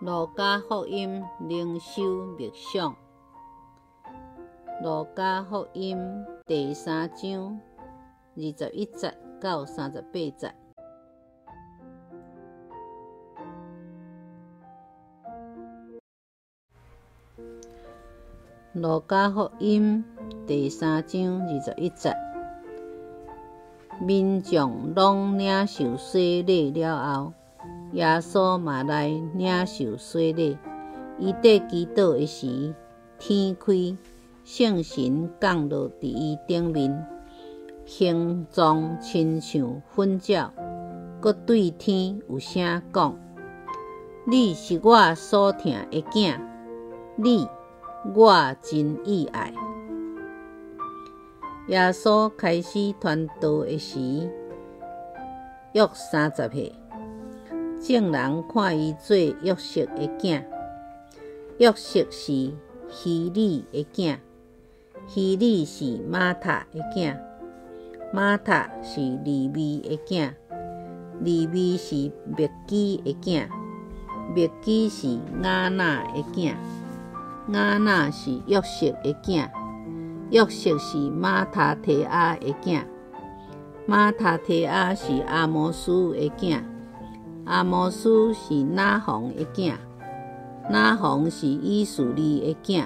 路加福音靈修默想，路加福音第三章21節到38節。路加福音第三章二十一節，民眾攏領受洗禮了後，耶穌嘛來領受洗禮。伊佇祈禱的時，天開，聖神降落佇伊頂面，形狀親像糞鳥，閣對天有聲講：你是我所疼的囝，你我真喜愛。耶穌開始傳道的時，約30歲。眾人看伊做約瑟的囝，約瑟是希利的囝，希利是馬塔的囝，馬塔是利未的囝，利未是麥基的囝，麥基是雅那的囝，雅那是約瑟的囝，約瑟是馬他提亞的囝，馬他提亞是阿摩司的囝，阿摩司是拿鴻的囝，拿鴻是以斯利的囝，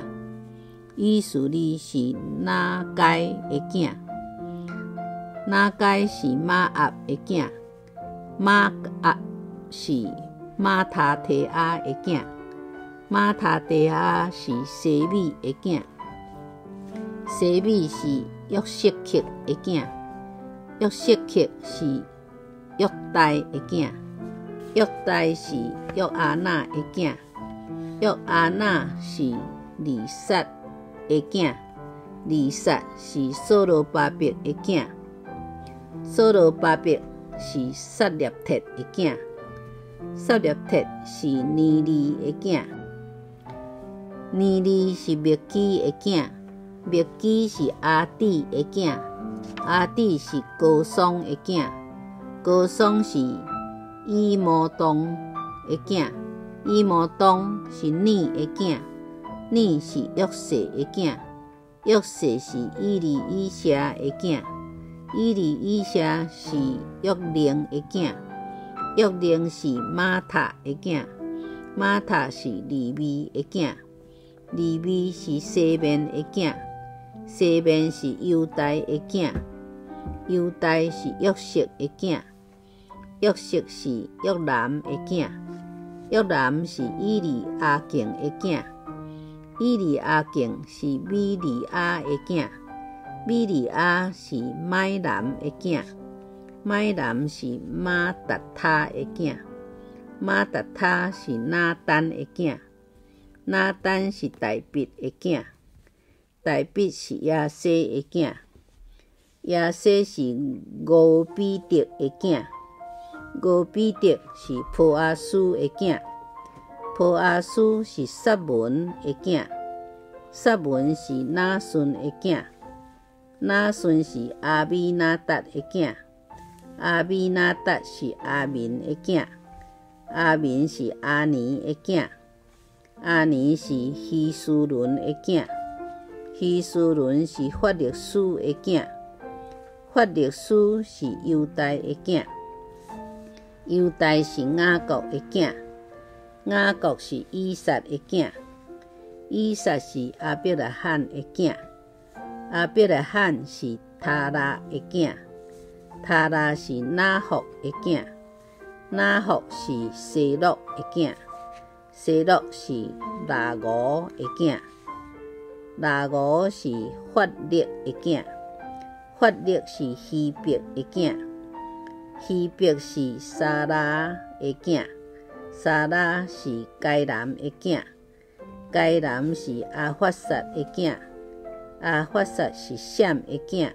以斯利是拿該的囝，拿該是瑪押的囝，瑪押是馬他提亞的囝，馬他提亞是西米的囝，西米是約瑟克的囝，約瑟克是約代的囝，約代是約阿那的囝，約阿那是利撒的囝，利撒是所羅巴伯的囝，所羅巴伯是撒勒鐵的囝，撒勒鐵是尼利的囝，尼利是麥基的囝，麥基是亞底的囝，亞底是哥桑的囝，哥桑是以摩當的囝，以摩當是尼的囝，尼是約瑟的囝，約瑟是以利以謝的囝，以利以謝是約靈的囝，約靈是馬塔的囝，馬塔是利未的囝，利未是西面的囝，西面是猶大的囝，猶大是約瑟的囝，約瑟是約南的囝，約南是以利亞敬的囝，以利亞敬是米利亞的囝，米利亞是麥南的囝，麥南是馬達他的囝，馬達他是拿單的囝，拿單是大衛的囝，大衛是耶西的囝，耶西是俄比得的囝，俄比得是波阿斯的囝，波阿斯是撒文的囝，撒文是拿順的囝，拿順是亞米拿達的囝，亞米拿達是阿明的囝，阿明是阿尼的囝，阿尼是希斯崙的囝，希斯崙是法勒斯的囝，法勒斯是猶大的囝，猶大是雅各的囝，雅各是以撒的囝，以撒是亞伯拉罕的囝，亞伯拉罕是他拉的囝，他拉是拿霍的囝，拿霍是西洛的囝，西洛是拉吳的囝，拉吳是法勒的囝，法勒是希伯的囝，希伯是沙拉的囝，沙拉是該南的囝，該南是亞法薩的囝，亞法薩是閃的囝，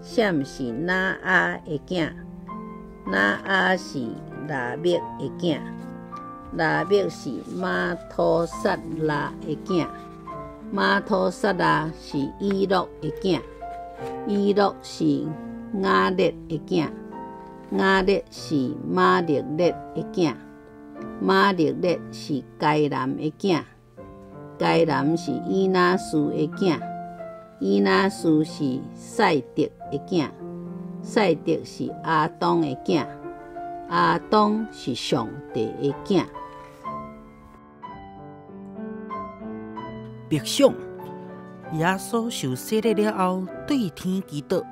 閃是拿亞的囝，拿亞是拉麥的囝，拉麥是瑪土撒拉的囝，瑪土撒拉是以諾的囝，以諾是雅列的囝，雅列是瑪勒列的囝，瑪勒列是該南的囝，該南是以拿書的囝，以拿書是賽特的囝，賽特是亞當的囝，亞當是上帝的囝。默想，耶穌受洗禮了後，對天祈禱，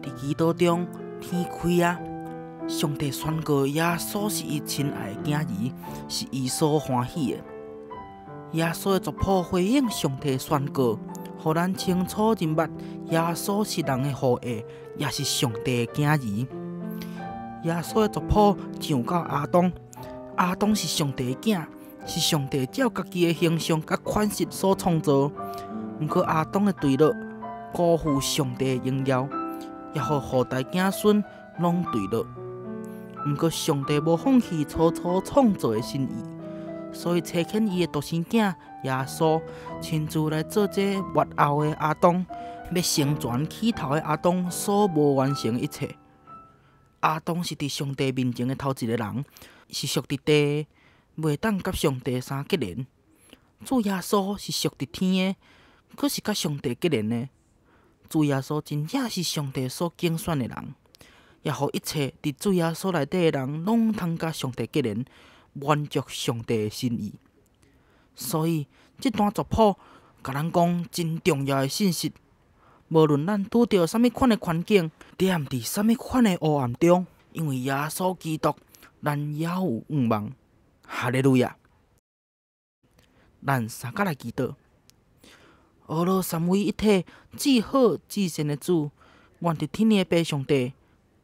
佇祈禱中，天開啊！上帝宣告耶穌是伊親愛的囝兒，是伊所歡喜的。耶穌的族譜回應上帝宣告，予咱清楚認捌耶穌是人的後裔，也是上帝的囝兒。耶穌的族譜上到亞當，亞當是上帝的囝，是上帝照家己的形象佮款式所創造。毋過亞當的墜落，辜負上帝的榮耀，也予後代子孫攏墜落。毋過上帝無放棄初初創造的心意，所以差遣伊的獨生囝耶穌親自來做這末後的亞當，欲成全起頭的亞當所無完成的一切。亞當是佇上帝面前的頭一个人，是屬佇地的，袂當佮上帝相結連。主耶穌是屬佇天的，閣是佮上帝結連的。主耶穌真正是上帝所揀選的人。也予一切佇主耶穌內底的人，攏通佮上帝結連，滿足上帝的心意。所以，這段族譜共咱講真重要的信息。無論咱拄著啥物款的環境，踮佇啥物款的黑暗中，因為耶穌基督，咱猶有盼望。哈利路亞！咱三佮來祈禱。阿羅三位一體、至好至善的主，阮佇天的父上帝。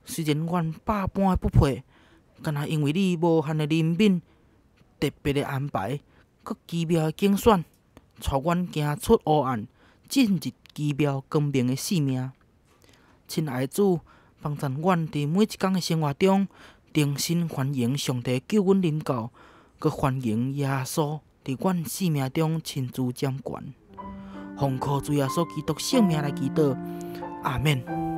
雖然阮百般的不配，敢若因為你無限的憐憫、特別的安排，閣奇妙的揀選，帶阮行出黑暗，進入奇妙光明的生命。親愛的主，幫贊阮佇每一工的生活中，重新歡迎上帝救阮臨到，閣歡迎耶穌佇阮生命中親自掌權。奉靠主耶穌基督聖名來祈禱，阿免。